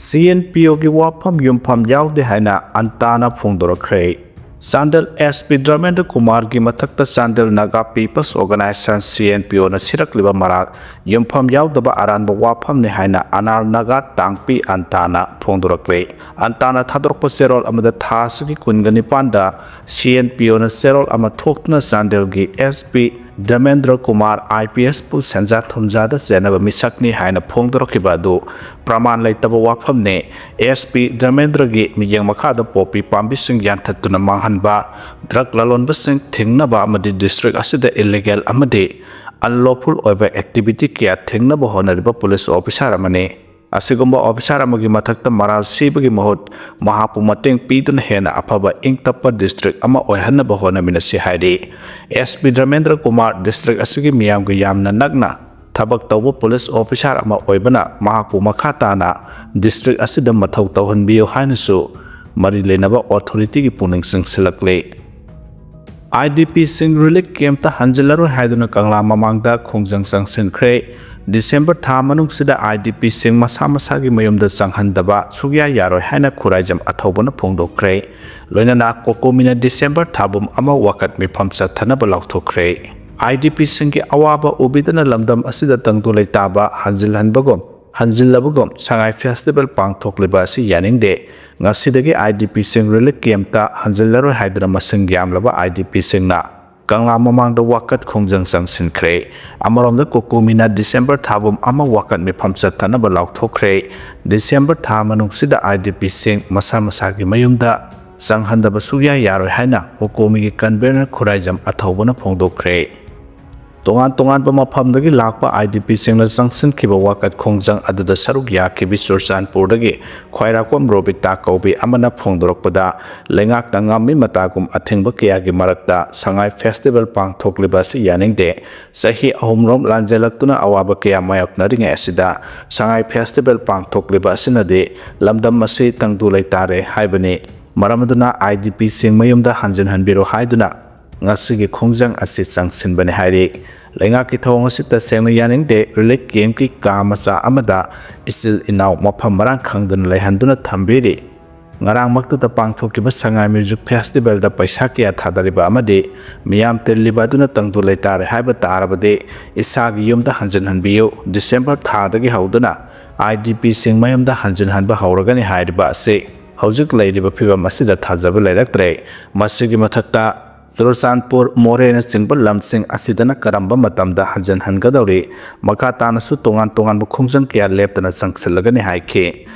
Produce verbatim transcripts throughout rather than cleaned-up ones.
ꯁꯤ ꯑꯦꯟ ꯄꯤ ꯑꯣꯒꯤ ꯋꯥꯐꯝ ꯌꯨꯝꯐꯝ ꯌꯥꯎꯗꯦ ꯍꯥꯏꯅ ꯑꯟꯇꯥꯅ ꯐꯣꯡꯗꯣꯔꯛꯈ꯭ꯔꯦ꯫ ꯆꯥꯟꯗꯦꯜ ꯑꯦꯁ ꯄꯤ ꯙꯔꯃꯦꯟꯗ꯭ꯔ ꯀꯨꯃꯥꯔꯒꯤ ꯃꯊꯛꯇ Chandel Naga peoples organisation, C N P ꯑꯣꯅ ꯁꯤꯔꯛꯂꯤꯕ ꯃꯔꯥꯜ ꯌꯨꯝꯐꯝ ꯌꯥꯎꯗꯕ ꯑꯔꯥꯟꯕ ꯋꯥꯐꯝꯅꯤ ꯍꯥꯏꯅ ꯑꯅꯥꯜ ꯅꯥꯒꯥ ꯇꯥꯡꯄꯤ ꯑꯟꯇꯥꯅ ꯐꯣꯡꯗꯣꯔꯛꯂꯦ꯫ ꯑꯟꯇꯥꯅ ꯊꯥꯗꯣꯔꯛꯄ ꯆꯦꯔꯣꯜ ꯑꯃꯗ ꯊꯥ ꯑꯁꯤꯒꯤ ꯀꯨꯟꯒ ꯅꯤꯄꯥꯟꯗ ꯁꯤ ꯑꯦꯟ ꯄꯤ ꯑꯣꯅ ꯆꯦꯔꯣꯜ ꯑꯃ ꯊꯣꯛꯇꯨꯅ ꯆꯥꯟꯗꯦꯜꯒꯤ S P Dharmendra Kumar I P ꯑꯦꯁꯄꯨ ꯁꯦꯟꯖꯥ ꯊꯨꯝꯖꯥꯗ ꯆꯦꯟꯅꯕ ꯃꯤꯁꯛꯅꯤ ꯍꯥꯏꯅ ꯐꯣꯡꯗꯣꯔꯛꯈꯤꯕ ꯑꯗꯨ ꯄ꯭ꯔꯃꯥꯟ ꯂꯩꯇꯕ ꯋꯥꯐꯝꯅꯤ꯫ ꯑꯦꯁ ꯄꯤ ꯙꯔꯃꯦꯟꯗ꯭ꯔꯒꯤ ꯃꯤꯠꯌꯦꯡ ꯃꯈꯥꯗ ꯄꯣꯄꯤ ꯄꯥꯝꯕꯤꯁꯤꯡ ꯌꯥꯟꯊꯠꯇꯨꯅ ꯃꯥꯡꯍꯟꯕ, ꯗ꯭ꯔꯒ ꯂꯂꯣꯟꯕꯁꯤꯡ ꯊꯤꯡꯅꯕ ꯑꯃꯗꯤ ꯗꯤꯁꯇ꯭ꯔꯤꯛ ꯑꯁꯤꯗ ꯏꯂꯤꯒꯦꯜ ꯑꯃꯗꯤ ꯑꯟꯂꯣꯐꯨꯜ ꯑꯣꯏꯕ ꯑꯦꯛꯇꯤꯚꯤꯇꯤ ꯀꯌꯥ ꯊꯤꯡꯅꯕ ꯍꯣꯠꯅꯔꯤꯕ ꯄꯨꯂꯤꯁ ꯑꯣꯐꯤꯁꯥꯔ ꯑꯃꯅꯤ꯫ ꯑꯁꯤꯒꯨꯝꯕ ꯑꯣꯐꯤꯁꯥꯔ ꯑꯃꯒꯤ ꯃꯊꯛꯇ ꯃꯔꯥꯜ ꯁꯤꯕꯒꯤ ꯃꯍꯨꯠ ꯃꯍꯥꯛꯄꯨ ꯃꯇꯦꯡ ꯄꯤꯗꯨꯅ ꯍꯦꯟꯅ ꯑꯐꯕ ꯏꯪ ꯇꯞꯄ ꯗꯤꯁꯇ꯭ꯔꯤꯛ ꯑꯃ ꯑꯣꯏꯍꯟꯅꯕ ꯍꯣꯠꯅꯃꯤꯟꯅꯁꯤ ꯍꯥꯏꯔꯤ꯫ S P Dharmendra Kumar district ꯑꯁꯤꯒꯤ ꯃꯤꯌꯥꯝꯒ ꯌꯥꯝꯅ ꯅꯛꯅ ꯊꯕꯛ ꯇꯧꯕ ꯄꯨꯂꯤꯁ ꯑꯣꯐꯤꯁꯥꯔ ꯑꯃ ꯑꯣꯏꯕꯅ ꯃꯍꯥꯛꯄꯨ ꯃꯈꯥ ꯇꯥꯅ ꯗꯤꯁꯇ꯭ꯔꯤꯛ ꯑꯁꯤꯗ ꯃꯊꯧ ꯇꯧꯍꯟꯕꯤꯌꯨ ꯍꯥꯏꯅꯁꯨ ꯃꯔꯤ ꯂꯩꯅꯕ ꯑꯣꯊꯣꯔꯤꯇꯤꯒꯤ ꯄꯨꯛꯅꯤꯡ ꯆꯤꯡꯁꯤꯜꯂꯛꯂꯤ꯫ ꯑꯥꯏ ꯗꯤ ꯄꯤꯁꯤꯡ ꯔꯤꯂꯤꯐ ꯀꯦꯝꯞꯇ ꯍꯟꯖꯤꯜꯂꯔꯣꯏ ꯍꯥꯏꯗꯨꯅ ꯀꯪꯂꯥ ꯃꯃꯥꯡꯗ ꯈꯣꯡꯖꯪ ꯆꯪꯁꯤꯟꯈ꯭ꯔꯦ꯫ ꯗꯤꯁꯦꯝꯕꯔ ꯊꯥ ꯃꯅꯨꯡꯁꯤꯗ ꯑꯥꯏ ꯗꯤ ꯄꯤꯁꯤꯡ ꯃꯁꯥ ꯃꯁꯥꯒꯤ ꯃꯌꯨꯝꯗ ꯆꯪꯍꯟꯗꯕ ꯁꯨꯛꯌꯥ ꯌꯥꯔꯣꯏ ꯍꯥꯏꯅ ꯈꯨꯔꯥꯏꯖꯝ ꯑꯊꯧꯕꯅ ꯐꯣꯡꯗꯣꯛꯈ꯭ꯔꯦ꯫ ꯂꯣꯏꯅꯅ ꯀꯣꯀꯣꯃꯤꯅ ꯗꯤꯁꯦꯝꯕꯔ ꯊꯥꯕꯨꯝ ꯑꯃ ꯋꯥꯀꯠ ꯃꯤꯐꯝ ꯆꯠꯊꯅꯕ ꯂꯥꯎꯊꯣꯛꯈ꯭ꯔꯦ꯫ ꯑꯥꯏ ꯗꯤ ꯄꯤꯁꯤꯡꯒꯤ ꯑꯋꯥꯕ ꯎꯕꯤꯗꯅ ꯂꯝꯗꯝ ꯑꯁꯤꯗ ꯇꯪꯗꯨ ꯂꯩꯇꯥꯕ ꯍꯟꯖꯤꯜꯍꯟꯕꯒꯨꯝ ꯍꯟꯖꯤꯜꯂꯕꯒꯨꯝ ꯁꯉꯥꯏ ꯐꯦꯁꯇꯤꯚꯦꯜ ꯄꯥꯡꯊꯣꯛꯂꯤꯕ ꯑꯁꯤ ꯌꯥꯅꯤꯡꯗꯦ꯫ ꯉꯁꯤꯗꯒꯤ ꯑꯥꯏ ꯗꯤ ꯄꯤꯁꯤꯡ ꯔꯤꯂꯤꯐ ꯀꯦꯝꯞꯇ ꯍꯟꯖꯤꯜꯂꯔꯣꯏ ꯍꯥꯏꯗꯨꯅ ꯃꯁꯤꯡ ꯌꯥꯝꯂꯕ ꯑꯥꯏ ꯗꯤ ꯄꯤꯁꯤꯡꯅ ꯀꯪꯂꯥ ꯃꯃꯥꯡꯗ ꯋꯥꯀꯠ ꯈꯣꯡꯖꯪ ꯆꯪꯁꯤꯟꯈ꯭ꯔꯦ꯫ ꯑꯃꯔꯣꯝꯗ ꯀꯣꯀꯣꯃꯤꯅ ꯗꯤꯁꯦꯝꯕꯔ ꯊꯥꯕꯨꯝ ꯑꯃ ꯋꯥꯀꯠ ꯃꯤꯐꯝ ꯆꯠꯊꯅꯕ ꯂꯥꯎꯊꯣꯛꯈ꯭ꯔꯦ꯫ ꯗꯤꯁꯦꯝꯕꯔ ꯊꯥ ꯃꯅꯨꯡꯁꯤꯗ ꯑꯥꯏ ꯗꯤ ꯄꯤꯁꯤꯡ ꯃꯁꯥ ꯃꯁꯥꯒꯤ ꯃꯌꯨꯝꯗ ꯆꯪꯍꯟꯗꯕ ꯁꯨꯛꯌꯥ ꯌꯥꯔꯣꯏ ꯍꯥꯏꯅ ꯀꯣꯀꯣꯃꯤꯒꯤ ꯀꯟꯚꯦꯅꯔ ꯈꯨꯔꯥꯏꯖꯝ ꯑꯊꯧꯕꯅ ꯐꯣꯡꯗꯣꯛꯈ꯭ꯔꯦ꯫ ꯇꯣꯉꯥꯟ ꯇꯣꯉꯥꯟꯕ ꯃꯐꯝꯗꯒꯤ ꯂꯥꯛꯄ ꯑꯥꯏ ꯗꯤ ꯄꯤꯁꯤꯡꯅ ꯆꯪꯁꯤꯟꯈꯤꯕ ꯋꯥꯀꯠ ꯈꯣꯡꯖꯪ ꯑꯗꯨꯗ ꯁꯔꯨꯛ ꯌꯥꯈꯤꯕꯤ ꯆꯨꯔꯆꯥꯟꯄꯨꯔꯗꯒꯤ ꯈ꯭ꯋꯥꯏꯔꯥꯛꯄꯝ ꯔꯣꯕꯤꯇꯥ ꯀꯧꯕꯤ ꯑꯃꯅ ꯐꯣꯡꯗꯣꯔꯛꯄꯗ, ꯂꯩꯉꯥꯛꯅ ꯉꯝꯃꯤ ꯃꯇꯥꯒꯨꯝ ꯑꯊꯤꯡꯕ ꯀꯌꯥꯒꯤ ꯃꯔꯛꯇ ꯁꯉꯥꯏ ꯐꯦꯁꯇꯤꯚꯦꯜ ꯄꯥꯡꯊꯣꯛꯂꯤꯕ ꯑꯁꯤ ꯌꯥꯅꯤꯡꯗꯦ꯫ ꯆꯍꯤ ꯑꯍꯨꯝꯔꯣꯝ ꯂꯥꯟꯖꯦꯜꯂꯛꯇꯨꯅ ꯑꯋꯥꯕ ꯀꯌꯥ ꯃꯥꯌꯣꯛꯅꯔꯤꯉꯩ ꯑꯁꯤꯗ ꯁꯉꯥꯏ ꯐꯦꯁꯇꯤꯚꯦꯜ ꯄꯥꯡꯊꯣꯛꯂꯤꯕ ꯑꯁꯤꯅꯗꯤ ꯂꯝꯗꯝ ꯑꯁꯤ ꯇꯪꯗꯨ ꯂꯩꯇꯥꯔꯦ ꯍꯥꯏꯕꯅꯤ꯫ ꯃꯔꯝ ꯑꯗꯨꯅ ꯑꯥꯏ ꯗꯤ ꯄꯤꯁꯤꯡ ꯃꯌꯨꯝꯗ ꯍꯟꯖꯤꯟꯍꯟꯕꯤꯔꯣ ꯍꯥꯏꯗꯨꯅ ꯉꯁꯤꯒꯤ ꯈꯣꯡꯖꯪ ꯑꯁꯤ ꯆꯪꯁꯤꯟꯕꯅꯤ ꯍꯥꯏꯔꯤ꯫ ꯂꯩꯉꯥꯛꯀꯤ ꯊꯧꯑꯣꯡ ꯑꯁꯤ ꯇꯁꯦꯡꯅ ꯌꯥꯅꯤꯡꯗꯦ꯫ ꯔꯤꯂꯤꯐ ꯀꯦꯝꯞꯀꯤ ꯀꯥ ꯃꯆꯥ ꯑꯃꯗ ꯏꯆꯤꯜ ꯏꯅꯥꯎ ꯃꯐꯝ ꯃꯔꯥꯡ ꯈꯪꯗꯅ ꯂꯩꯍꯟꯗꯨꯅ ꯊꯝꯕꯤꯔꯤ꯫ ꯉꯔꯥꯡꯃꯛꯇꯨꯗ ꯄꯥꯡꯊꯣꯛꯈꯤꯕ ꯁꯉꯥꯏ ꯃ꯭ꯌꯨꯖꯤꯛ ꯐꯦꯁꯇꯤꯚꯦꯜꯗ ꯄꯩꯁꯥ ꯀꯌꯥ ꯊꯥꯗꯔꯤꯕ ꯑꯃꯗꯤ ꯃꯤꯌꯥꯝ ꯇꯤꯜꯂꯤꯕ ꯑꯗꯨꯅ ꯇꯪꯗꯨ ꯂꯩꯇꯥꯔꯦ ꯍꯥꯏꯕ ꯇꯥꯔꯕꯗꯤ ꯏꯁꯥꯒꯤ ꯌꯨꯝꯗ ꯍꯟꯖꯤꯟꯍꯟꯕꯤꯌꯨ꯫ ꯗꯤꯁꯦꯝꯕꯔ ꯊꯥꯗꯒꯤ ꯍꯧꯗꯨꯅ ꯑꯥꯏ ꯗꯤ ꯄꯤꯁꯤꯡ ꯃꯌꯨꯝꯗ ꯍꯟꯖꯤꯟꯍꯟꯕ ꯍꯧꯔꯒꯅꯤ ꯍꯥꯏꯔꯤꯕ ꯑꯁꯤ ꯍꯧꯖꯤꯛ ꯂꯩꯔꯤꯕ ꯐꯤꯕꯝ ꯑꯁꯤꯗ ꯊꯥꯖꯕ ꯂꯩꯔꯛꯇ꯭ꯔꯦ꯫ ꯃꯁꯤꯒꯤ ꯃꯊꯛꯇ ꯆꯨꯔꯆꯥꯟꯄꯨꯔ, ꯃꯣꯔꯦꯅꯆꯤꯡꯕ ꯂꯝꯁꯤꯡ ꯑꯁꯤꯗꯅ ꯀꯔꯝꯕ ꯃꯇꯝꯗ ꯍꯟꯖꯤꯟꯍꯟꯒꯗꯧꯔꯤ? ꯃꯈꯥ ꯇꯥꯅꯁꯨ ꯇꯣꯉꯥꯟ ꯇꯣꯉꯥꯟꯕ ꯈꯣꯡꯖꯪ ꯀꯌꯥ ꯂꯦꯞꯇꯅ ꯆꯪꯁꯤꯜꯂꯒꯅꯤ ꯍꯥꯏꯈꯤ꯫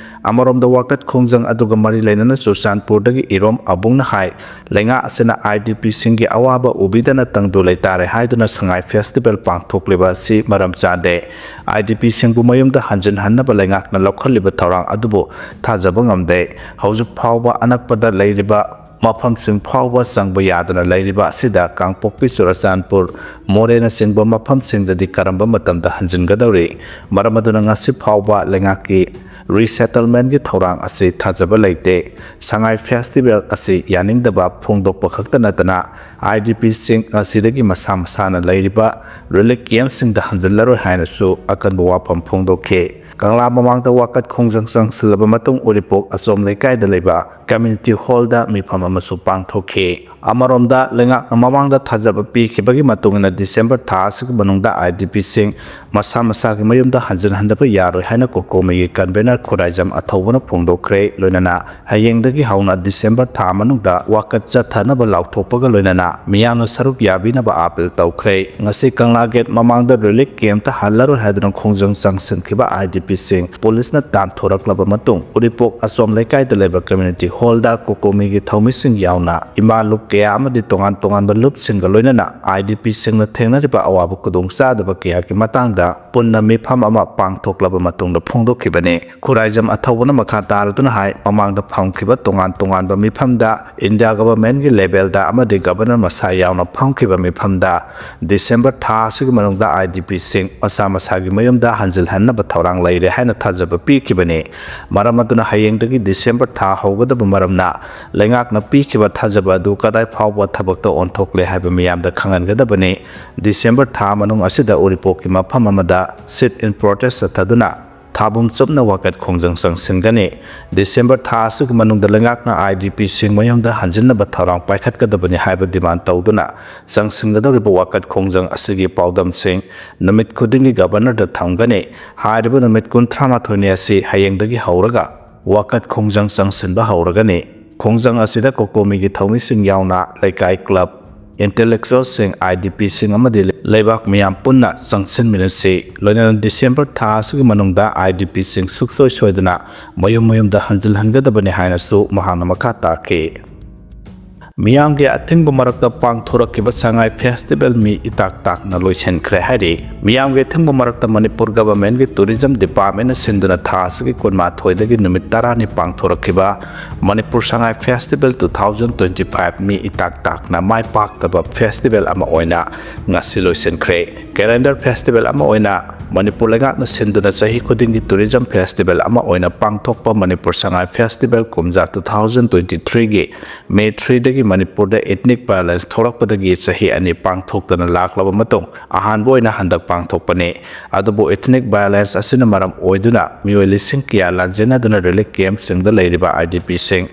ꯑꯃꯔꯣꯝꯗ ꯋꯥꯀꯠ ꯈꯣꯡꯖꯪ ꯑꯗꯨꯒ ꯃꯔꯤ ꯂꯩꯅꯅ ꯆꯨꯔꯆꯥꯟꯄꯨꯔꯗꯒꯤ ꯏꯔꯣꯝ ꯑꯕꯨꯡꯅ ꯍꯥꯏ, ꯂꯩꯉꯥꯛ ꯑꯁꯤꯅ ꯑꯥꯏ ꯗꯤ ꯄꯤꯁꯤꯡꯒꯤ ꯑꯋꯥꯕ ꯎꯕꯤꯗꯅ ꯇꯪꯗꯨ ꯂꯩꯇꯥꯔꯦ ꯍꯥꯏꯗꯨꯅ ꯁꯉꯥꯏ ꯐꯦꯁꯇꯤꯚꯦꯜ ꯄꯥꯡꯊꯣꯛꯂꯤꯕ ꯑꯁꯤ ꯃꯔꯝ ꯆꯥꯗꯦ꯫ ꯑꯥꯏ ꯗꯤ ꯄꯤꯁꯤꯡꯕꯨ ꯃꯌꯨꯝꯗ ꯍꯟꯖꯤꯟꯍꯟꯅꯕ ꯂꯩꯉꯥꯛꯅ ꯂꯧꯈꯠꯂꯤꯕ ꯊꯧꯔꯥꯡ ꯑꯗꯨꯕꯨ ꯊꯥꯖꯕ ꯉꯝꯗꯦ꯫ ꯍꯧꯖꯤꯛ ꯐꯥꯎꯕ ꯑꯅꯛꯄꯗ ꯂꯩꯔꯤꯕ ꯃꯐꯝꯁꯤꯡ ꯐꯥꯎꯕ ꯆꯪꯕ ꯌꯥꯗꯅ ꯂꯩꯔꯤꯕ ꯑꯁꯤꯗ ꯀꯥꯡꯄꯣꯛꯄꯤ, ꯆꯨꯔꯆꯥꯟꯄꯨꯔ, ꯃꯣꯔꯦꯅꯆꯤꯡꯕ ꯃꯐꯝꯁꯤꯡꯗꯗꯤ ꯀꯔꯝꯕ ꯃꯇꯝꯗ ꯍꯟꯖꯤꯟꯒꯗꯧꯔꯤ? ꯃꯔꯝ ꯑꯗꯨꯅ ꯉꯁꯤ ꯐꯥꯎꯕ ꯂꯩꯉꯥꯛꯀꯤ ꯔꯤꯁꯦꯇꯜꯃꯦꯟꯒꯤ ꯊꯧꯔꯥꯡ ꯑꯁꯤ ꯊꯥꯖꯕ ꯂꯩꯇꯦ꯫ ꯁꯉꯥꯏ ꯐꯦꯁꯇꯤꯚꯦꯜ ꯑꯁꯤ ꯌꯥꯅꯤꯡꯗꯕ ꯐꯣꯡꯗꯣꯛꯄ ꯈꯛꯇ ꯅꯠꯇꯅ, ꯑꯥꯏ ꯗꯤ ꯄꯤꯁꯤꯡ ꯑꯁꯤꯗꯒꯤ ꯃꯁꯥ ꯃꯁꯥꯅ ꯂꯩꯔꯤꯕ ꯔꯤꯂꯤꯐ ꯀꯦꯝꯞꯁꯤꯡꯗ ꯍꯟꯖꯤꯜꯂꯔꯣꯏ ꯍꯥꯏꯅꯁꯨ ꯑꯀꯟꯕ ꯋꯥꯐꯝ ꯐꯣꯡꯗꯣꯛꯈꯤ꯫ ꯀꯪꯂꯥ ꯃꯃꯥꯡꯗ ꯋꯥꯀꯠ ꯈꯣꯡꯖꯪ ꯆꯪꯁꯤꯜꯂꯕ ꯃꯇꯨꯡ ꯎꯔꯤꯄꯣꯛ ꯑꯆꯣꯝ ꯂꯩꯀꯥꯏꯗ ꯂꯩꯕ ꯀꯝꯃ꯭ꯌꯨꯅꯤꯇꯤ ꯍꯣꯜꯗ ꯃꯤꯐꯝ ꯑꯃꯁꯨ ꯄꯥꯡꯊꯣꯛꯈꯤ꯫ ꯑꯃꯔꯣꯝꯗ ꯂꯩꯉꯥꯛꯅ ꯃꯃꯥꯡꯗ ꯊꯥꯖꯕ ꯄꯤꯈꯤꯕꯒꯤ ꯃꯇꯨꯡ ꯏꯟꯅ ꯗꯤꯁꯦꯝꯕꯔ ꯊꯥ ꯑꯁꯤꯒꯤ ꯃꯅꯨꯡꯗ ꯑꯥꯏ ꯗꯤ ꯄꯤꯁꯤꯡ ꯃꯁꯥ ꯃꯁꯥꯒꯤ ꯃꯌꯨꯝꯗ ꯍꯟꯖꯤꯟꯍꯟꯗꯕ ꯌꯥꯔꯣꯏ ꯍꯥꯏꯅ ꯀꯣꯀꯣꯃꯤꯒꯤ ꯀꯟꯚꯦꯅꯔ ꯈꯨꯔꯥꯏꯖꯝ ꯑꯊꯧꯕꯅ ꯐꯣꯡꯗꯣꯛꯈ꯭ꯔꯦ꯫ ꯂꯣꯏꯅꯅ ꯍꯌꯦꯡꯗꯒꯤ ꯍꯧꯅ ꯗꯤꯁꯦꯝꯕꯔ ꯊꯥ ꯃꯅꯨꯡꯗ ꯋꯥꯀꯠ ꯆꯠꯊꯅꯕ ꯂꯥꯎꯊꯣꯛꯄꯒ ꯂꯣꯏꯅꯅ ꯃꯤꯌꯥꯝꯅ ꯁꯔꯨꯛ ꯌꯥꯕꯤꯅꯕ ꯑꯥꯄꯤꯜ ꯇꯧꯈ꯭ꯔꯦ꯫ ꯉꯁꯤ ꯀꯪꯂꯥ ꯒꯦꯠ ꯃꯃꯥꯡꯗ ꯔꯤꯂꯤꯐ ꯀꯦꯝꯞꯇ ꯍꯜꯂꯔꯣꯏ ꯍꯥꯏꯗꯨꯅ ꯈꯣꯡꯖꯪ ꯆꯪꯁꯤꯟꯈꯤꯕ ꯑꯥꯏ ꯗꯤ ꯄꯤꯁꯤꯡ ꯄꯨꯂꯤꯁꯅ ꯇꯥꯟꯊꯣꯔꯛꯂꯕ ꯃꯇꯨꯡ, ꯎꯔꯤꯄꯣꯛ ꯑꯆꯣꯝ ꯂꯩꯀꯥꯏꯗ ꯂꯩꯕ ꯀꯝꯃ꯭ꯌꯨꯅꯤꯇꯤ ꯍꯣꯜꯗ ꯀꯣꯀꯣꯃꯤꯒꯤ ꯊꯧꯃꯤꯁꯤꯡ ꯌꯥꯎꯅ ꯏꯃꯥ ꯂꯨꯞ ꯀꯌꯥ ꯑꯃꯗꯤ ꯇꯣꯉꯥꯟ ꯇꯣꯉꯥꯟꯕ ꯂꯨꯞꯁꯤꯡꯒ ꯂꯣꯏꯅꯅ ꯑꯥꯏ ꯗꯤ ꯄꯤꯁꯤꯡꯅ ꯊꯦꯡꯅꯔꯤꯕ ꯑꯋꯥꯕ ꯈꯨꯗꯣꯡꯆꯥꯗꯕ ꯀꯌꯥꯒꯤ ꯃꯇꯥꯡꯗ ꯄꯨꯟꯅ ꯃꯤꯐꯝ ꯑꯃ ꯄꯥꯡꯊꯣꯛꯂꯕ ꯃꯇꯨꯡꯗ ꯐꯣꯡꯗꯣꯛꯈꯤꯕꯅꯤ꯫ ꯈꯨꯔꯥꯏꯖꯝ ꯑꯊꯧꯕꯅ ꯃꯈꯥ ꯇꯥꯔꯗꯨꯅ ꯍꯥꯏ, ꯃꯃꯥꯡꯗ ꯐꯪꯈꯤꯕ ꯇꯣꯉꯥꯟ ꯇꯣꯉꯥꯟꯕ ꯃꯤꯐꯝꯗ ꯏꯟꯗꯤꯌꯥ ꯒꯚꯔꯟꯃꯦꯟꯠꯀꯤ ꯂꯦꯚꯦꯜꯗ ꯑꯃꯗꯤ ꯒꯚꯔꯅꯔ ꯃꯁꯥ ꯌꯥꯎꯅ ꯐꯝꯈꯤꯕ ꯃꯤꯐꯝꯗ ꯗꯤꯁꯦꯝꯕꯔ ꯊꯥ ꯑꯁꯤꯒꯤ ꯃꯅꯨꯡꯗ IDPꯁꯤꯡ ꯃꯁꯥ ꯃꯁꯥꯒꯤ ꯃꯌꯨꯝꯗ ꯍꯟꯖꯤꯜꯍꯟꯅꯕ ꯊꯧꯔꯥꯡ ꯂꯩꯔꯦ ꯍꯥꯏꯅ ꯊꯥꯖꯕ ꯄꯤꯈꯤꯕꯅꯤ꯫ ꯃꯔꯝ ꯑꯗꯨꯅ ꯍꯌꯦꯡꯗꯒꯤ ꯗꯤꯁꯦꯝꯕꯔ ꯊꯥ ꯍꯧꯒꯗꯕ ꯃꯔꯝꯅ ꯂꯩꯉꯥꯛꯅ ꯄꯤꯈꯤꯕ ꯊꯥꯖꯕ ꯑꯗꯨ ꯀꯗꯥꯏ ꯐꯥꯎꯕ ꯊꯕꯛꯇ ꯑꯣꯟꯊꯣꯛꯂꯦ ꯍꯥꯏꯕ ꯃꯤꯌꯥꯝꯗ ꯈꯪꯍꯟꯒꯗꯕꯅꯤ꯫ ꯗꯤꯁꯦꯝꯕꯔ ꯊꯥ ꯃꯅꯨꯡ ꯑꯁꯤꯗ ꯎꯔꯤꯄꯣꯛꯀꯤ ꯃꯐꯝ ꯑꯃꯗ sit-in protest ꯆꯠꯊꯗꯨꯅ ꯊꯥꯕꯨꯝ ꯆꯨꯞꯅ ꯋꯥꯀꯠ ꯈꯣꯡꯖꯪ ꯆꯪꯁꯤꯟꯒꯅꯤ꯫ ꯗꯤꯁꯦꯝꯕꯔ ꯊꯥ ꯑꯁꯤꯒꯤ ꯃꯅꯨꯡꯗ ꯂꯩꯉꯥꯛꯅ IDPꯁꯤꯡ ꯃꯌꯨꯝꯗ ꯍꯟꯖꯤꯟꯅꯕ ꯊꯧꯔꯥꯡ ꯄꯥꯏꯈꯠꯀꯗꯕꯅꯤ ꯍꯥꯏꯕ demand ꯇꯧꯗꯨꯅ ꯆꯪꯁꯤꯟꯒꯗꯧꯔꯤꯕ ꯋꯥꯀꯠ ꯈꯣꯡꯖꯪ ꯑꯁꯤꯒꯤ ꯄꯥꯎꯗꯝꯁꯤꯡ ꯅꯨꯃꯤꯠ ꯈꯨꯗꯤꯡꯒꯤ ꯒꯚꯔꯅꯔꯗ ꯊꯝꯒꯅꯤ꯫ ꯍꯥꯏꯔꯤꯕ ꯅꯨꯃꯤꯠ ꯀꯨꯟꯊ꯭ꯔꯥ ꯃꯥꯊꯣꯏꯅꯤ ꯑꯁꯤ ꯍꯌꯦꯡꯗꯒꯤ ꯍꯧꯔꯒ ꯋꯥꯀꯠ ꯈꯣꯡꯖꯪ ꯆꯪꯁꯤꯟꯕ ꯍꯧꯔꯒꯅꯤ꯫ ꯈꯣꯡꯖꯪ ꯑꯁꯤꯗ ꯀꯣꯀꯣꯃꯤꯒꯤ ꯊꯧꯃꯤꯁꯤꯡ ꯌꯥꯎꯅ ꯂꯩꯀꯥꯏ, ꯀ꯭ꯂꯕ, intellectualꯁꯤꯡ, IDPꯁꯤꯡ ꯑꯃꯗꯤ ꯂꯩꯕꯥꯛ ꯃꯤꯌꯥꯝ ꯄꯨꯟꯅ ꯆꯪꯁꯤꯟꯃꯤꯟꯅꯁꯤ꯫ ꯂꯣꯏꯅꯅ ꯗꯤꯁꯦꯝꯕꯔ ꯊꯥ ꯑꯁꯤꯒꯤ ꯃꯅꯨꯡꯗ IDPꯁꯤꯡ ꯁꯨꯡꯁꯣꯏ ꯁꯣꯏꯗꯅ ꯃꯌꯨꯝ ꯃꯌꯨꯝꯗ ꯍꯟꯖꯤꯜꯍꯟꯒꯗꯕꯅꯤ ꯍꯥꯏꯅꯁꯨ ꯃꯍꯥꯛꯅ ꯃꯈꯥ ꯇꯥꯈꯤ꯫ ꯃꯤꯌꯥꯝꯒꯤ ꯑꯊꯤꯡꯕ ꯃꯔꯛꯇ ꯄꯥꯡꯊꯣꯔꯛꯈꯤꯕ ꯁꯉꯥꯏ ꯐꯦꯁꯇꯤꯚꯦꯜ ꯃꯤ ꯏꯇꯥꯛ ꯇꯥꯛꯅ ꯂꯣꯏꯁꯤꯟꯈ꯭ꯔꯦ ꯍꯥꯏꯔꯤ꯫ ꯃꯤꯌꯥꯝꯒꯤ ꯑꯊꯤꯡꯕ ꯃꯔꯛꯇ ꯃꯅꯤꯄꯨꯔ ꯒꯚꯔꯟꯃꯦꯟꯠꯀꯤ ꯇꯨꯔꯤꯖꯝ ꯗꯤꯄꯥꯔꯠꯃꯦꯟꯠꯅ ꯁꯤꯟꯗꯨꯅ ꯊꯥ ꯑꯁꯤꯒꯤ ꯀꯨꯟꯃꯥꯊꯣꯏꯗꯒꯤ ꯅꯨꯃꯤꯠ ꯇꯔꯥꯅꯤ ꯄꯥꯡꯊꯣꯔꯛꯈꯤꯕ Manipur Sangai festival two thousand twenty five ꯃꯤ ꯏꯇꯥꯛ ꯇꯥꯛꯅ ꯃꯥꯏ ꯄꯥꯛꯇꯕ ꯐꯦꯁꯇꯤꯚꯦꯜ ꯑꯃ ꯑꯣꯏꯅ ꯉꯁꯤ ꯂꯣꯏꯁꯤꯟꯈ꯭ꯔꯦ꯫ ꯀꯦꯂꯦꯟꯗꯔ ꯐꯦꯁꯇꯤꯚꯦꯜ ꯑꯃ ꯑꯣꯏꯅ ꯃꯅꯤꯄꯨꯔ ꯂꯩꯉꯥꯛꯅ ꯁꯤꯟꯗꯨꯅ ꯆꯍꯤ ꯈꯨꯗꯤꯡꯒꯤ ꯇꯨꯔꯤꯖꯝ ꯐꯦꯁꯇꯤꯚꯦꯜ ꯑꯃ ꯑꯣꯏꯅ ꯄꯥꯡꯊꯣꯛꯄ ꯃꯅꯤꯄꯨꯔ ꯁꯉꯥꯏ ꯐꯦꯁꯇꯤꯚꯦꯜ ꯀꯨꯝꯖꯥ two thousand twenty threeꯒꯤ May threeꯗꯒꯤ ꯃꯅꯤꯄꯨꯔꯗ ethnic violence ꯊꯣꯛꯂꯛꯄꯗꯒꯤ ꯆꯍꯤ ꯑꯅꯤ ꯄꯥꯡꯊꯣꯛꯇꯅ ꯂꯥꯛꯂꯕ ꯃꯇꯨꯡ ꯑꯍꯥꯟꯕ ꯑꯣꯏꯅ ꯍꯟꯗꯛ ꯄꯥꯡꯊꯣꯛꯄꯅꯤ꯫ ꯑꯗꯨꯕꯨ ethnic violence ꯑꯁꯤꯅ ꯃꯔꯝ ꯑꯣꯏꯗꯨꯅ ꯃꯤꯑꯣꯏ ꯂꯤꯁꯤꯡ ꯀꯌꯥ ꯂꯥꯟꯖꯦꯟꯅꯗꯨꯅ relief campꯁꯤꯡꯗ ꯂꯩꯔꯤꯕ IDPꯁꯤꯡ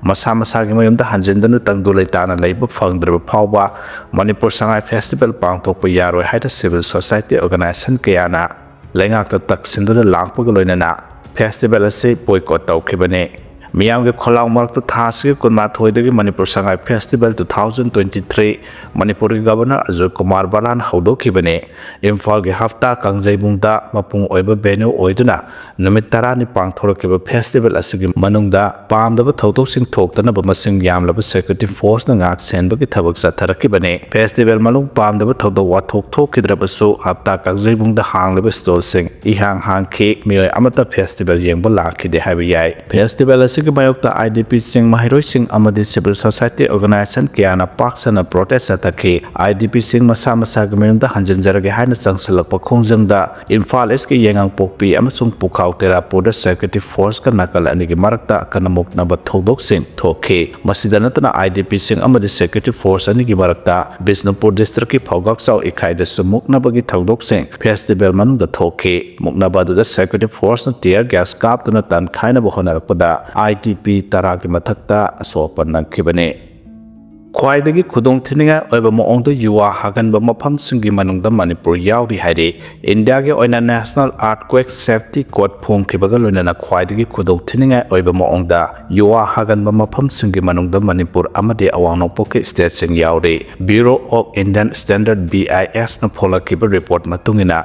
ꯃꯁꯥ ꯃꯁꯥꯒꯤ ꯃꯌꯨꯝꯗ ꯍꯟꯖꯤꯟꯗꯨꯅ ꯇꯪꯗꯨ ꯂꯩꯇꯥꯅ ꯂꯩꯕ ꯐꯪꯗ꯭ꯔꯕ ꯐꯥꯎꯕ ꯃꯅꯤꯄꯨꯔ ꯁꯉꯥꯏ ꯐꯦꯁꯇꯤꯚꯦꯜ ꯄꯥꯡꯊꯣꯛꯄ ꯌꯥꯔꯣꯏ ꯍꯥꯏꯅ civil society organization ꯀꯌꯥꯅ ꯂꯩꯉꯥꯛꯇ ꯇꯛꯁꯤꯟꯗꯨꯅ ꯂꯥꯛꯄꯒ ꯂꯣꯏꯅꯅ ꯐꯦꯁꯇꯤꯚꯦꯜ ꯑꯁꯤ boycott ꯇꯧꯈꯤꯕꯅꯤ꯫ ꯃꯤꯌꯥꯝꯒꯤ ꯈꯣꯜꯂꯥꯎ ꯃꯔꯛꯇ ꯊꯥ ꯑꯁꯤꯒꯤ ꯀꯨꯟꯃꯥꯊꯣꯏꯗꯒꯤ Manipur Sangai festival two thousand twenty three ꯃꯅꯤꯄꯨꯔꯒꯤ ꯒꯕꯔꯅꯔ ꯑꯖꯣꯏ ꯀꯨꯃꯥꯔ ꯕꯂꯥꯟ ꯍꯧꯗꯣꯛꯈꯤꯕꯅꯤ꯫ ꯏꯝꯐꯥꯜꯒꯤ ꯍꯞꯇꯥ ꯀꯥꯡꯖꯩꯕꯨꯡꯗ ꯃꯄꯨꯡ ꯑꯣꯏꯕ ꯚꯦꯅ꯭ꯌꯨ ꯑꯣꯏꯗꯨꯅ ꯅꯨꯃꯤꯠ ꯇꯔꯥꯅꯤ ꯄꯥꯡꯊꯣꯔꯛꯈꯤꯕ ꯐꯦꯁꯇꯤꯚꯦꯜ ꯑꯁꯤꯒꯤ ꯃꯅꯨꯡꯗ ꯄꯥꯝꯗꯕ ꯊꯧꯗꯣꯛꯁꯤꯡ ꯊꯣꯛꯇꯅꯕ ꯃꯁꯤꯡ ꯌꯥꯝꯂꯕ ꯁꯦꯀ꯭ꯌꯨꯔꯤꯇꯤ ꯐꯣꯔꯁꯅ ꯉꯥꯛ ꯁꯦꯟꯕꯒꯤ ꯊꯕꯛ ꯆꯠꯊꯔꯛꯈꯤꯕꯅꯤ꯫ ꯐꯦꯁꯇꯤꯚꯦꯜ ꯃꯅꯨꯡ ꯄꯥꯝꯗꯕ ꯊꯧꯗꯣꯛ ꯋꯥꯊꯣꯛ ꯊꯣꯛꯈꯤꯗ꯭ꯔꯕꯁꯨ ꯍꯞꯇꯥ ꯀꯥꯡꯖꯩꯕꯨꯡꯗ ꯍꯥꯡꯂꯤꯕ ꯁ꯭ꯇꯣꯜꯁꯤꯡ ꯏꯍꯥꯡ ꯍꯥꯡꯈꯤ꯫ ꯃꯤꯑꯣꯏ ꯑꯃꯠꯇ ꯐꯦꯁꯇꯤꯚꯦꯜ ꯌꯦꯡꯕ ꯂꯥꯛꯈꯤꯗꯦ ꯍꯥꯏꯕ ꯌꯥꯏ꯫ ꯐꯦꯁꯇꯤꯚꯦꯜ ꯑꯁꯤꯒꯤ ꯃꯥꯌꯣꯛꯇ ꯑꯥꯏ ꯗꯤ ꯄꯤꯁꯤꯡ, ꯃꯍꯩꯔꯣꯏꯁꯤꯡ ꯑꯃꯗꯤ ꯁꯤꯚꯤꯜ ꯁꯣꯁꯥꯏꯇꯤ ꯑꯣꯔꯒꯅꯥꯏꯖꯦꯁꯟ ꯀꯌꯥꯅ ꯄꯥꯛ ꯁꯟꯅ ꯄ꯭ꯔꯣꯇꯦꯁ ꯆꯠꯊꯈꯤ꯫ ꯑꯥꯏ ꯗꯤ ꯄꯤꯁꯤꯡ ꯃꯁꯥ ꯃꯁꯥꯒꯤ ꯃꯌꯨꯝꯗ ꯍꯟꯖꯤꯟꯖꯔꯒꯦ ꯍꯥꯏꯅ ꯆꯪꯁꯤꯜꯂꯛꯄ ꯈꯣꯡꯖꯪꯗ ꯏꯝꯐꯥꯜ ꯏꯁꯀꯤ ꯌꯥꯏꯉꯪꯄꯣꯛꯄꯤ ꯑꯃꯁꯨꯡ ꯄꯨꯈꯥꯎ ꯇꯦꯔꯥꯄꯨꯔꯗ ꯁꯦꯀ꯭ꯌꯨꯔꯤꯇꯤ ꯐꯣꯔꯁꯀ ꯅꯥꯀꯜ ꯑꯅꯤꯒꯤ ꯃꯔꯛꯇ ꯑꯀꯟꯕ ꯃꯨꯛꯅꯕ ꯊꯧꯗꯣꯛꯁꯤꯡ ꯊꯣꯛꯈꯤ꯫ ꯃꯁꯤꯗ ꯅꯠꯇꯅ ꯑꯥꯏ ꯗꯤ ꯄꯤꯁꯤꯡ ꯑꯃꯗꯤ ꯁꯦꯀ꯭ꯌꯨꯔꯤꯇꯤ ꯐꯣꯔꯁ ꯑꯅꯤꯒꯤ ꯃꯔꯛꯇ ꯕꯤꯁꯅꯨꯄꯨꯔ ꯗꯤꯁꯇ꯭ꯔꯤꯛꯀꯤ ꯐꯧꯒꯥꯛꯆꯥꯎ ꯏꯀꯥꯏꯗꯁꯨ ꯃꯨꯛꯅꯕꯒꯤ ꯊꯧꯗꯣꯛꯁꯤꯡ ꯐꯦꯁꯇꯤꯚꯦꯜ ꯃꯅꯨꯡꯗ ꯊꯣꯛꯈꯤ꯫ ꯃꯨꯛꯅꯕ ꯑꯗꯨꯗ ꯁꯦꯀ꯭ꯌꯨꯔꯤꯇꯤ ꯐꯣꯔꯁꯅ ꯇꯤꯌꯔ ꯒ꯭ꯌꯥꯁ ꯀꯥꯞꯇꯨꯅ ꯇꯟꯈꯥꯏꯅꯕ ꯍꯣꯠꯅꯔꯛꯄꯗ ꯑꯥꯏ ꯗꯤ ꯄꯤ ꯇꯔꯥꯒꯤ ꯃꯊꯛꯇ ꯑꯁꯣꯛ ꯑꯄꯟ ꯅꯪꯈꯤꯕꯅꯤ꯫ ꯈ꯭ꯋꯥꯏꯗꯒꯤ ꯈꯨꯗꯣꯡꯊꯤꯅꯤꯡꯉꯥꯏ ꯑꯣꯏꯕ ꯃꯑꯣꯡꯗ ꯌꯨ ꯑꯥꯔ ꯍꯥꯒꯟꯕ ꯃꯐꯝꯁꯤꯡꯒꯤ ꯃꯅꯨꯡꯗ ꯃꯅꯤꯄꯨꯔ ꯌꯥꯎꯔꯤ ꯍꯥꯏꯔꯤ꯫ ꯏꯟꯗꯤꯌꯥꯒꯤ ꯑꯣꯏꯅ ꯅꯦꯁꯅꯦꯜ ꯑꯥꯔꯊꯀ꯭ꯋꯦꯛ ꯁꯦꯐꯇꯤ ꯀꯣꯗ ꯐꯣꯡꯈꯤꯕꯒ ꯂꯣꯏꯅꯅ ꯈ꯭ꯋꯥꯏꯗꯒꯤ ꯈꯨꯗꯣꯡꯊꯤꯅꯤꯡꯉꯥꯏ ꯑꯣꯏꯕ ꯃꯑꯣꯡꯗ ꯌꯨ ꯑꯥꯔ ꯍꯥꯒꯟꯕ ꯃꯐꯝꯁꯤꯡꯒꯤ ꯃꯅꯨꯡꯗ ꯃꯅꯤꯄꯨꯔ ꯑꯃꯗꯤ ꯑꯋꯥꯡ ꯅꯣꯡꯄꯣꯛꯀꯤ ꯁ꯭ꯇꯦꯠꯁꯤꯡ ꯌꯥꯎꯔꯤ꯫ Bureau of Indian Standard, B I S ꯅ ꯐꯣꯡꯂꯛꯈꯤꯕ ꯔꯤꯄꯣꯔꯠ ꯃꯇꯨꯡ ꯏꯟꯅ,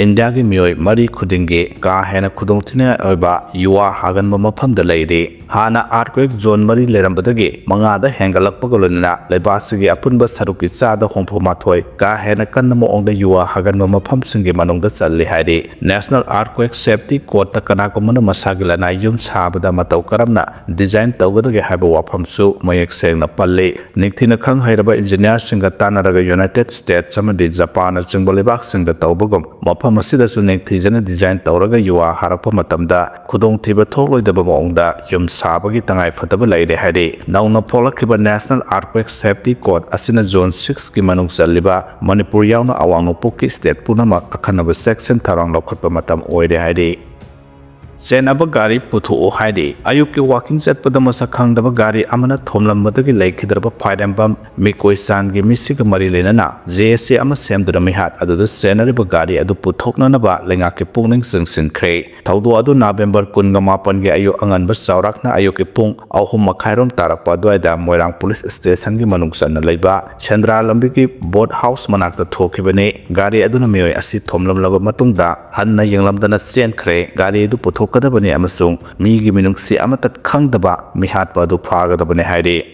ꯏꯟꯗꯤꯌꯥꯒꯤ ꯃꯤꯑꯣꯏ ꯃꯔꯤ ꯈꯨꯗꯤꯡꯒꯤ ꯀꯥ ꯍꯦꯟꯅ ꯈꯨꯗꯣꯡꯊꯤꯅꯤꯡꯉꯥꯏ ꯑꯣꯏꯕ ꯌꯨ ꯑꯥꯔ ꯍꯥꯒꯟꯕ ꯃꯐꯝꯗ ꯂꯩꯔꯤ꯫ ꯍꯥꯟꯅ ꯑꯥꯔꯊꯀ꯭ꯋꯦꯛ ꯖꯣꯟ ꯃꯔꯤ ꯂꯩꯔꯝꯕꯗꯒꯤ ꯃꯉꯥꯗ ꯍꯦꯟꯒꯠꯂꯛꯄꯒ ꯂꯣꯏꯅꯅ ꯂꯩꯕꯥꯛꯁꯤꯒꯤ ꯑꯄꯨꯟꯕ ꯁꯔꯨꯛꯀꯤ ꯆꯥꯗ ꯍꯨꯝꯐꯨ ꯃꯥꯊꯣꯏ ꯀꯥ ꯍꯦꯟꯅ ꯀꯟꯕ ꯃꯑꯣꯡꯗ ꯌꯨ ꯑꯥꯔ ꯍꯥꯒꯟꯕ ꯃꯐꯝꯁꯤꯡꯒꯤ ꯃꯅꯨꯡꯗ ꯆꯜꯂꯤ ꯍꯥꯏꯔꯤ꯫ ꯅꯦꯁꯅꯦꯜ ꯑꯥꯔꯊꯀ꯭ꯋꯦꯛ ꯁꯦꯐꯇꯤ ꯀꯣꯗꯇ ꯀꯅꯥꯒꯨꯝꯕꯅ ꯃꯁꯥꯒꯤ ꯂꯅꯥꯏ ꯌꯨꯝ ꯁꯥꯕꯗ ꯃꯇꯧ ꯀꯔꯝꯅ ꯗꯤꯖꯥꯏꯟ ꯇꯧꯒꯗꯒꯦ ꯍꯥꯏꯕ ꯋꯥꯐꯝꯁꯨ ꯃꯌꯦꯛ ꯁꯦꯡꯅ ꯄꯜꯂꯤ꯫ ꯅꯤꯡꯊꯤꯅ ꯈꯪ ꯍꯩꯔꯕ ꯏꯟꯖꯤꯅꯤꯌꯥꯔꯁꯤꯡꯒ ꯇꯥꯟꯅꯔꯒ ꯌꯨꯅꯥꯏꯇꯦꯗ ꯁ꯭ꯇꯦꯠꯁ ꯑꯃꯗꯤ ꯖꯄꯥꯟꯅꯆꯤꯡꯕ ꯂꯩꯕꯥꯛꯁꯤꯡꯗ ꯇꯧꯕꯒꯨꯝ, ꯃꯐꯝ ꯑꯁꯤꯗꯁꯨ ꯅꯤꯡꯊꯤꯖꯅ ꯗꯤꯖꯥꯏꯟ ꯇꯧꯔꯒ ꯌꯨ ꯑꯥꯔ ꯍꯥꯔꯛꯄ ꯃꯇꯝꯗ ꯈꯨꯗꯣꯡꯊꯤꯕ ꯊꯣꯛꯂꯣꯏꯗꯕ ꯃꯑꯣꯡꯗ ꯌꯨꯝ ꯁꯥꯕꯒꯤ ꯇꯉꯥꯏ ꯐꯗꯕ ꯂꯩꯔꯦ ꯍꯥꯏꯔꯤ꯫ ꯅꯧꯅ ꯐꯣꯡꯂꯛꯈꯤꯕ ꯅꯦꯁꯅꯦꯜ ꯑꯥꯔꯊꯀ꯭ꯋꯦꯛ ꯁꯦꯐꯇꯤ ꯀꯣꯗ ꯑꯁꯤꯅ ꯖꯣꯟ ꯁꯤꯛꯁꯀꯤ ꯃꯅꯨꯡ ꯆꯜꯂꯤꯕ ꯃꯅꯤꯄꯨꯔ ꯌꯥꯎꯅ ꯑꯋꯥꯡ ꯅꯣꯡꯄꯣꯛꯀꯤ ꯁ꯭ꯇꯦꯠ ꯄꯨꯝꯅꯃꯛ ꯑꯈꯟꯅꯕ ꯆꯦꯛꯁꯤꯟ ꯊꯧꯔꯥꯡ ꯂꯧꯈꯠꯄ ꯃꯇꯝ ꯑꯣꯏꯔꯦ ꯍꯥꯏꯔꯤ꯫ ꯆꯦꯟꯅꯕ ꯒꯥꯔꯤ ꯄꯨꯊꯣꯛꯎ ꯍꯥꯏꯔꯤ꯫ ꯑꯌꯨꯛꯀꯤ ꯋꯥꯀꯤꯡ ꯆꯠꯄꯗ ꯃꯁꯛ ꯈꯪꯗꯕ ꯒꯥꯔꯤ ꯑꯃꯅ ꯊꯣꯝꯂꯝꯕꯗꯒꯤ ꯂꯩꯈꯤꯗ꯭ꯔꯕ ꯐꯥꯏꯔꯦꯝꯕꯝ ꯃꯤꯀꯣꯏ ꯆꯥꯟꯒꯤ ꯃꯤꯁꯤꯒ ꯃꯔꯤ ꯂꯩꯅꯅ ꯖꯦ ꯑꯦꯁ ꯑꯦ ꯑꯃ ꯁꯦꯝꯗꯨꯅ ꯃꯤꯍꯥꯠ ꯑꯗꯨꯗ ꯆꯦꯟꯅꯔꯤꯕ ꯒꯥꯔꯤ ꯑꯗꯨ ꯄꯨꯊꯣꯛꯅꯅꯕ ꯂꯩꯉꯥꯛꯀꯤ ꯄꯨꯛꯅꯤꯡ ꯆꯤꯡꯁꯤꯟꯈ꯭ꯔꯦ꯫ ꯊꯧꯗꯣꯛ ꯑꯗꯨ ꯅꯕꯦꯝꯕꯔ ꯀꯨꯟꯒ ꯃꯥꯄꯟꯒꯤ ꯑꯌꯨꯛ ꯑꯉꯟꯕ ꯆꯥꯎꯔꯥꯛꯅ ꯑꯌꯨꯛꯀꯤ ꯄꯨꯡ ꯑꯍꯨꯝ ꯃꯈꯥꯏꯔꯣꯝ ꯇꯥꯔꯛꯄ ꯑꯗꯨꯋꯥꯏꯗ ꯃꯣꯏꯔꯥꯡ ꯄꯨꯂꯤꯁ ꯁ꯭ꯇꯦꯁꯟꯒꯤ ꯃꯅꯨꯡ ꯆꯟꯅ ꯂꯩꯕ ꯁꯦꯟꯗ꯭ꯔꯥ ꯂꯝꯕꯤꯒꯤ ꯕꯣꯠ ꯍꯥꯎꯁ ꯃꯅꯥꯛꯇ ꯊꯣꯛꯈꯤꯕꯅꯤ꯫ ꯒꯥꯔꯤ ꯑꯗꯨꯅ ꯃꯤꯑꯣꯏ ꯑꯁꯤ ꯊꯣꯝꯂꯝꯂꯕ ꯃꯇꯨꯡꯗ ꯍꯟꯅ ꯌꯦꯡꯂꯝꯗꯅ ꯆꯦꯟꯈ꯭ꯔꯦ꯫ ꯒꯥꯔꯤ ꯑꯗꯨ ꯄꯨꯊꯣꯛꯀꯗꯕꯅꯤ ꯑꯃꯁꯨꯡ ꯃꯤꯒꯤ ꯃꯤꯅꯨꯡꯁꯤ ꯑꯃꯠꯇ ꯈꯪꯗꯕ ꯃꯤꯍꯥꯠꯄ ꯑꯗꯨ ꯐꯥꯒꯗꯕꯅꯤ ꯍꯥꯏꯔꯤ꯫